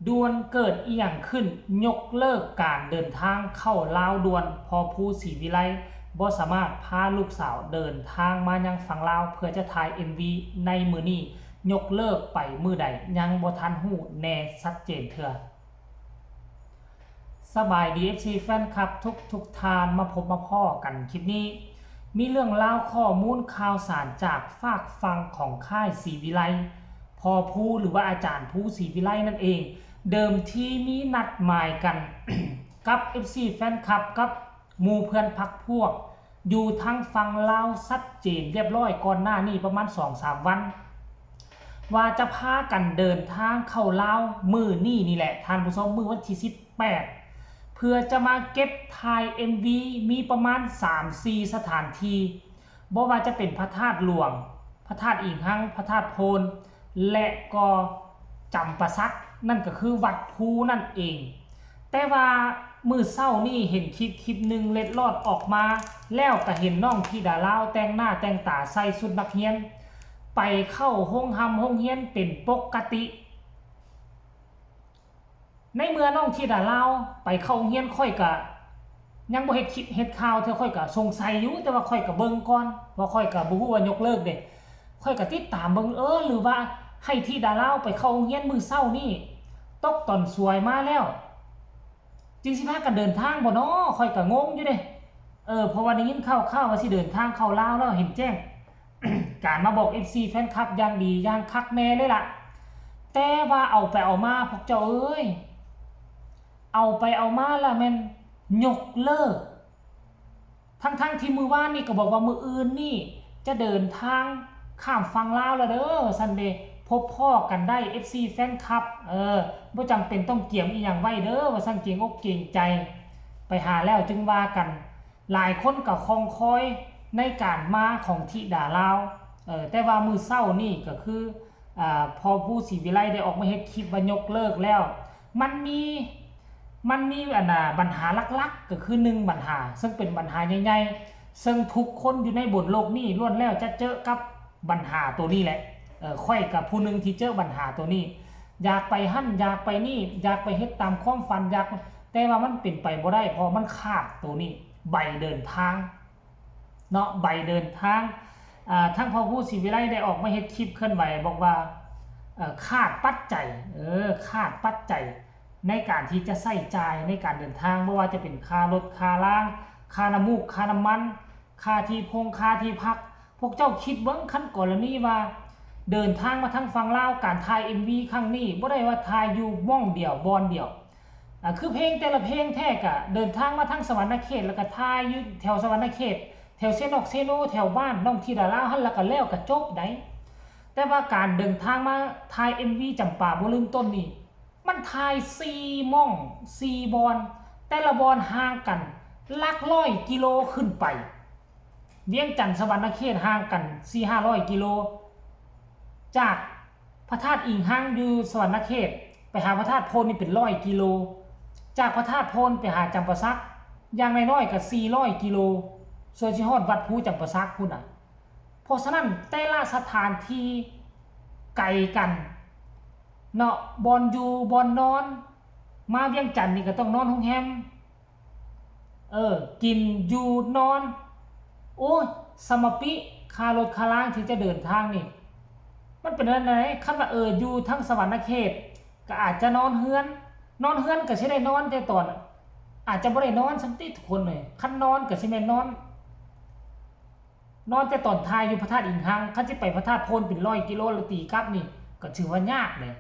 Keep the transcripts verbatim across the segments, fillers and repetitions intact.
ด่วนเกิดอีหยังขึ้น ยกเลิกการเดินทางเข้าลาวด่วน พอภูศรีวิไลบ่สามารถพาลูกสาวเดินทางมายังฝั่งลาวเพื่อจะถ่าย เอ็มวี ในมื้อนี้ ยกเลิกไปมื้อใด ยังบ่ทันฮู้แน่ชัดเจนเทื่อ สบายดี เอฟซี แฟนคลับทุกทุกท่าน มาพบมาพ้อกันคลิปนี้ มีเรื่องราวข้อมูลข่าวสารจากฝากฝั่งของค่ายศรีวิไล พอภูหรือว่าอาจารย์ภูศรีวิไลนั่นเอง เดิมทีมีนัดหมายกัน กับ เอฟซี แฟนคลับกับหมู่เพื่อนพักพวก อยู่ทางฝั่งลาวชัดเจนเรียบร้อยก่อนหน้านี้ประมาณสองสามวัน ว่าจะพากันเดินทางเข้าลาวมื้อนี้นี่แหละท่านผู้ชม มื้อวันที่สิบแปด เพื่อจะมาเก็บถ่าย เอ็มวี มีประมาณสามสี่สถานที่ บ่ว่าจะเป็นพระธาตุหลวง พระธาตุอิงหัง พระธาตุโพน และก็จำปาสัก นั่นก็คือวัดภูนั่นเอง แต่ว่ามื้อเช้านี่เห็นคลิปคลิปหนึ่งเล็ดลอดออกมา แล้วก็เห็นน้องธิดาลาวแต่งหน้าแต่งตาใส่ชุดนักเรียน ไปเข้าโฮงฮ่ำโฮงเฮียนเป็นปกติ ในเมื่อน้องธิดาลาวไปเข้าโฮงเฮียน ข้อยก็ยังบ่เฮ็ดคลิปเฮ็ดข่าวเทื่อ ข้อยก็สงสัยอยู่ แต่ว่าข้อยก็เบิ่งก่อน เพราะข้อยก็บ่ฮู้ว่ายกเลิกเด้ ข้อยก็ติดตามเบิ่ง เออ หรือว่าให้ธิดาลาวไปเข้าโฮงเฮียนมื้อเช้านี่ ตกตอนสวยมาแล้ว จึงสิพากันเดินทางบ่น้อ ข้อยก็งงอยู่เด้ เออ เพราะว่าได้ยินข่าวๆว่าสิเดินทางเข้าลาวแล้ว เห็นแจ้ง การมาบอก เอฟซี แฟนคลับอย่างดีอย่างคักแน่เลยล่ะ แต่ว่าเอาไปเอามาพวกเจ้าเอ้ย เอาไปเอามาละแม่นยกเลิก ทั้งๆที่มื้อวานนี่ก็บอกว่ามื้ออื่นนี่จะเดินทางข้ามฝั่งลาวแล้วเด้อ ซันเดย์ พบพ้อกันได้ เอฟซี แฟนคลับ เออ บ่จำเป็นต้องเกียมอีหยังไว้เด้อ ว่าซั่น เกรงอกเกรงใจ ไปหาแล้วจึงว่ากัน หลายคนก็คองคอยในการมาของธิดาลาว เออ แต่ว่ามื้อเช้านี่ก็คือ อ่า พอภูศรีวิไลได้ออกมาเฮ็ดคลิปว่ายกเลิกแล้ว มันมี มันมีอันน่ะ ปัญหาหลักๆ ก็คือหนึ่งปัญหา ซึ่งเป็นปัญหาใหญ่ๆ ซึ่งทุกคนอยู่ในบนโลกนี้ล้วนแล้วจะเจอกับปัญหาตัวนี้แหละ เออ ข้อยก็ผู้หนึ่งที่เจอปัญหาตัวนี้ อยากไปหั่น อยากไปนี่ อยากไปเฮ็ดตามความฝัน อยาก แต่ว่ามันเป็นไปบ่ได้ เพราะมันขาดตัวนี้ ใบเดินทาง เนาะ ใบเดินทาง อ่า ทางพอภูศรีวิไลได้ออกมาเฮ็ดคลิปเคลื่อนไหว บอกว่า เอ่อ ขาดปัจจัย เออ ขาดปัจจัยในการที่จะใช้จ่ายในการเดินทาง บ่ว่าจะเป็นค่ารถ ค่าล่าง ค่าน้ำมูก ค่าน้ำมัน ค่าที่พง ค่าที่พัก พวกเจ้าคิดเบิ่ง คันกรณีว่าเดินทางมาทางฝั่งลาว การถ่าย เอ็มวี ครั้งนี้ บ่ได้ว่าถ่ายอยู่หม่องเดียว บ่อนเดียว อ่ะ คือเพลงแต่ละเพลงแท้กะเดินทางมาทางสะหวันนะเขต แล้วก็ถ่ายอยู่แถวสะหวันนะเขต แถวเซนอกเซโน แถวบ้านน้องธิดาลาวหั่น แล้วก็แล้วก็จบได๋ แต่ว่าการเดินทางมาถ่าย เอ็มวี จำปาบ่ลืมต้นนี่ มันถ่ายสี่หม่อง สี่บ่อน แต่ละบ่อนห่างกันหลักร้อยกิโลขึ้นไป เวียงจันทน์สะหวันนะเขตห่างกันสี่ห้าร้อยกิโล จากพระธาตุอิงหังอยู่สะหวันนะเขต ไปหาพระธาตุโพนนี่เป็นร้อยกิโล จากพระธาตุโพนไปหาจำปาสัก อย่างน้อยๆก็สี่ร้อยกิโล ส่วนสิฮอดวัดภูจำปาสักพุ้นน่ะ เพราะฉะนั้นแต่ละสถานที่ไกลกัน เนาะ บ่อนอยู่ บ่อนนอน มาเวียงจันทน์นี่ก็ต้องนอนโรงแรม เออ กิน อยู่ นอน โอ้ย สมปิ ค่ารถค่าล่างที่จะเดินทางนี่ มันเป็นอันไหน คันว่า เออ อยู่ทางสะหวันนะเขต ก็อาจจะนอนเฮือน นอนเฮือนก็สิได้นอนแต่ตอน อาจจะบ่ได้นอนซ้ำติทุกคนเลย คันนอนก็สิแม่นนอน นอนแต่ตอนถ่ายอยู่พระธาตุอิงหัง คันสิไปพระธาตุโพนเป็นร้อยกิโลแล้วตีกลับนี่ ก็ถือว่ายากเลย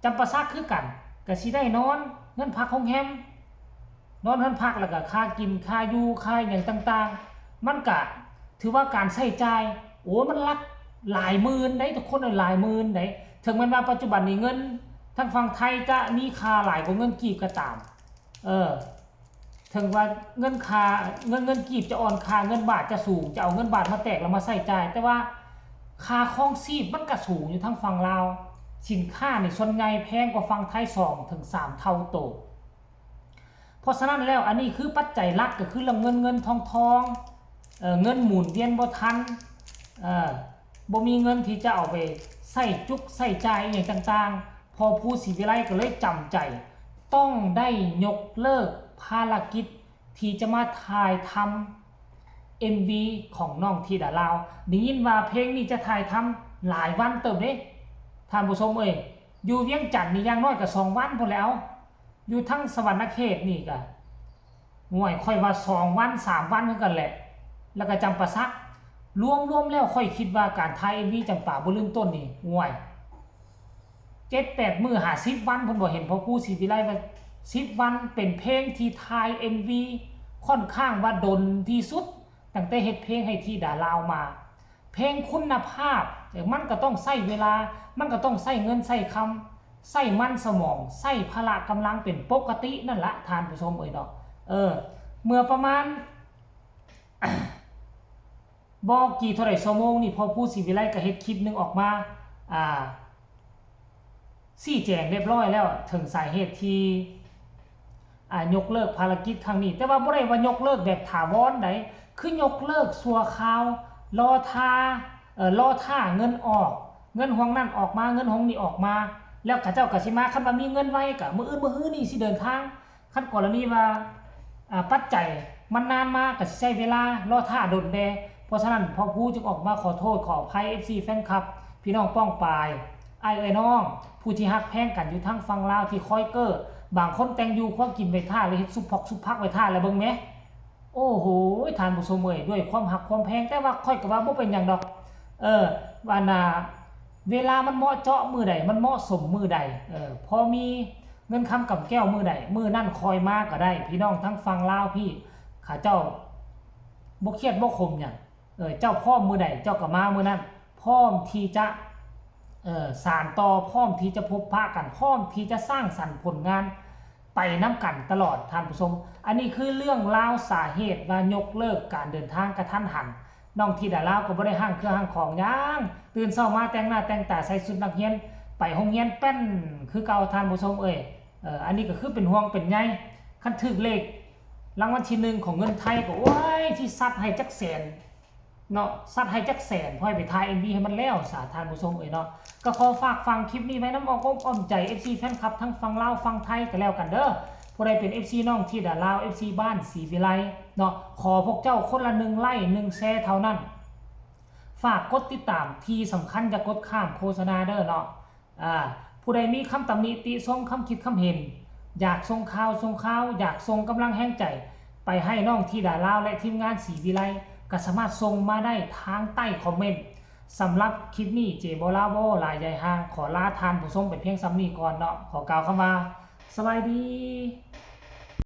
จำปาสักคือกัน ก็สิได้นอนเฮือนพักโรงแรม นอนเฮือนพักแล้วก็ค่ากิน ค่าอยู่ ค่าอิหยังต่างๆ มันก็ถือว่าการใช้จ่าย โอ้ มันหลักหลายหมื่นได้ทุกคน หลายหมื่นได้ ถึงแม้ว่าปัจจุบันนี้เงินทางฝั่งไทยจะมีค่าหลายกว่าเงินกีบก็ตาม เออ ถึงว่าเงินค่า เงิน เงินกีบจะอ่อนค่า เงินบาทจะสูง จะเอาเงินบาทมาแตกแล้วมาใช้จ่าย แต่ว่าค่าครองชีพมันก็สูงอยู่ทางฝั่งลาว สินค้านี่ส่วนใหญ่แพงกว่าฝั่งไทยสองถึงสามเท่าโต เพราะฉะนั้นแล้วอันนี้คือปัจจัยหลักก็คือเรื่องเงิน เงินทองทอง เอ่อ เงินหมุนเวียนบ่ทัน เอ่อ บ่มีเงินที่จะเอาไปใช้จุกใช้จ่ายอหย่างต่างๆ พ พ่อภูศรีวิไลก็เลยจำใจ ต้องได้ยกเลิกภารกิจที่จะมาถ่ายทำ เอ็มวี ของน้องธิดาลาว ได้ยินว่าเพลงนี้จะถ่ายทำหลายวันเติบเด้ ท่านผู้ชมเอ้ย อยู่เวียงจันทน์นี่อย่างน้อยก็สองวันพู้นแหล้ว อยู่ทางสะหวันนะเขตนี่ก็ ห่วย ข้อยว่าสองวันสามวันคือกันแหละ แล้วก็จำปาสัก รวมๆแล้วข้อยคิดว่าการถ่าย เอ็มวี จำปาบ่ลืมต้นนี่ ห่วย เจ็ดแปดมื้อ หาสิบวัน เพิ่นบ่เห็นพ่อภูศรีวิไลว่า สิบวัน เป็นเพลงที่ถ่าย เอ็มวี ค่อนข้างว่าดนที่สุด ตั้งแต่เฮ็ดเพลงให้ธิดาลาวมา เพลงคุณภาพ เออ มันก็ต้องใช้เวลา มันก็ต้องใช้เงินใช้คำ ใช้มันสมอง ใช้พละกำลังเป็นปกตินั่นละ ท่านผู้ชมเอ้ยเนาะ เออ เมื่อประมาณ บ่กี่เท่าใดชั่วโมงนี่ พ่อภูศรีวิไลก็เฮ็ดคลิปหนึ่งออกมา อ่า ชี้แจงเรียบร้อยแล้ว ถึงสาเหตุที่ อ่า ยกเลิกภารกิจครั้งนี้ แต่ว่าบ่ได้ว่ายกเลิกแบบถาวรใด คือยกเลิกชั่วคราว รอท่า เอ่อ รอท่าเงินออก เงินห้องนั่นออกมา เงินห้องนี้ออกมา แล้วเขาเจ้าก็สิมา คันว่ามีเงินไวก็มื้ออื่นมื้อฮื้อนี่สิเดินทาง คันกรณีว่า อ่า ปัจจัยมันนานมาก็สิใช้เวลารอท่าดนแด่ เพราะฉะนั้นพ่อภูจึงออกมาขอโทษขออภัย เอฟซี แฟนคลับ พี่น้องป้องปาย อ้ายเอื้อยน้อง ผู้ที่ฮักแพงกันอยู่ทางฝั่งลาวที่คอยเก้อ บางคนแต่งอยู่ครัวกินไว้ท่า หรือเฮ็ดซุบพอกซุบผักไว้ท่า แล้วเบิ่งแหม โอ้โห ท่านผู้ชมเอ้ย ด้วยความฮักความแพง แต่ว่าข้อยก็ว่าบ่เป็นหยังดอก เออ ว่าน่ะ เวลามันเหมาะเจาะมื้อใด มันเหมาะสมมื้อใด เออ พอมีเงินคำกำแก้วมื้อใด มื้อนั้นค่อยมาก็ได้ พี่น้องทางฝั่งลาวพี้ เขาเจ้าบ่เครียดบ่ขมหยัง เออ เจ้าพร้อมมื้อใด เจ้าก็มามื้อนั้น พร้อมที่จะ เอ่อ สานต่อ พร้อมที่จะพบปะกัน พร้อมที่จะสร้างสรรค์ผลงานไปนำกันตลอด ท่านผู้ชม อันนี้คือเรื่องราวสาเหตุว่ายกเลิกการเดินทางกะทันหัน น้องธิดาลาวก็บ่ได้ห้างเครื่องห้างของหยัง ตื่นเช้ามาแต่งหน้าแต่งตา ใส่ชุดนักเรียน ไปโรงเรียนแป้นคือเก่า ท่านผู้ชมเอ้ย เอ่อ อันนี้ก็คือเป็นห่วงเป็นใย คันถืกเลขรางวัลที่หนึ่งของเงินไทยก็ โอ้ย สิซัดให้จักแสน เนาะ ซัดให้จักแสน พอให้ไปถ่าย เอ็มวี ให้มันแล้วซะ ท่านผู้ชมเอ้ยเนาะ ก็ขอฝากฟังคลิปนี้ไว้นำอ้อมอกอ้อมใจ เอฟซี แฟนคลับทั้งฝั่งลาวฝั่งไทยก็แล้วกันเด้อ ผู้ใดเป็น เอฟซี น้องธิดาลาว เอฟซี บ้านศรีวิไลเนาะ ขอพวกเจ้าคนละหนึ่งไลค์ หนึ่งแชร์เท่านั้น ฝากกดติดตาม ที่สำคัญอย่ากดข้ามโฆษณาเด้อเนาะ อ่า ผู้ใดมีคำตำหนิติชม คำคิดคำเห็น อยากส่งข่าวส่งข่าว อยากส่งกำลังแรงใจ ไปให้น้องธิดาลาวและทีมงานศรีวิไล ก็สามารถส่งมาได้ทางใต้คอมเมนต์ สำหรับคลิปนี้ เจโบลาโบ ลายใหญ่ห่าง ขอลาท่านผู้ชมไปเพียงส่ำนี้ก่อนเนาะ ขอกล่าวคำว่า สบายดี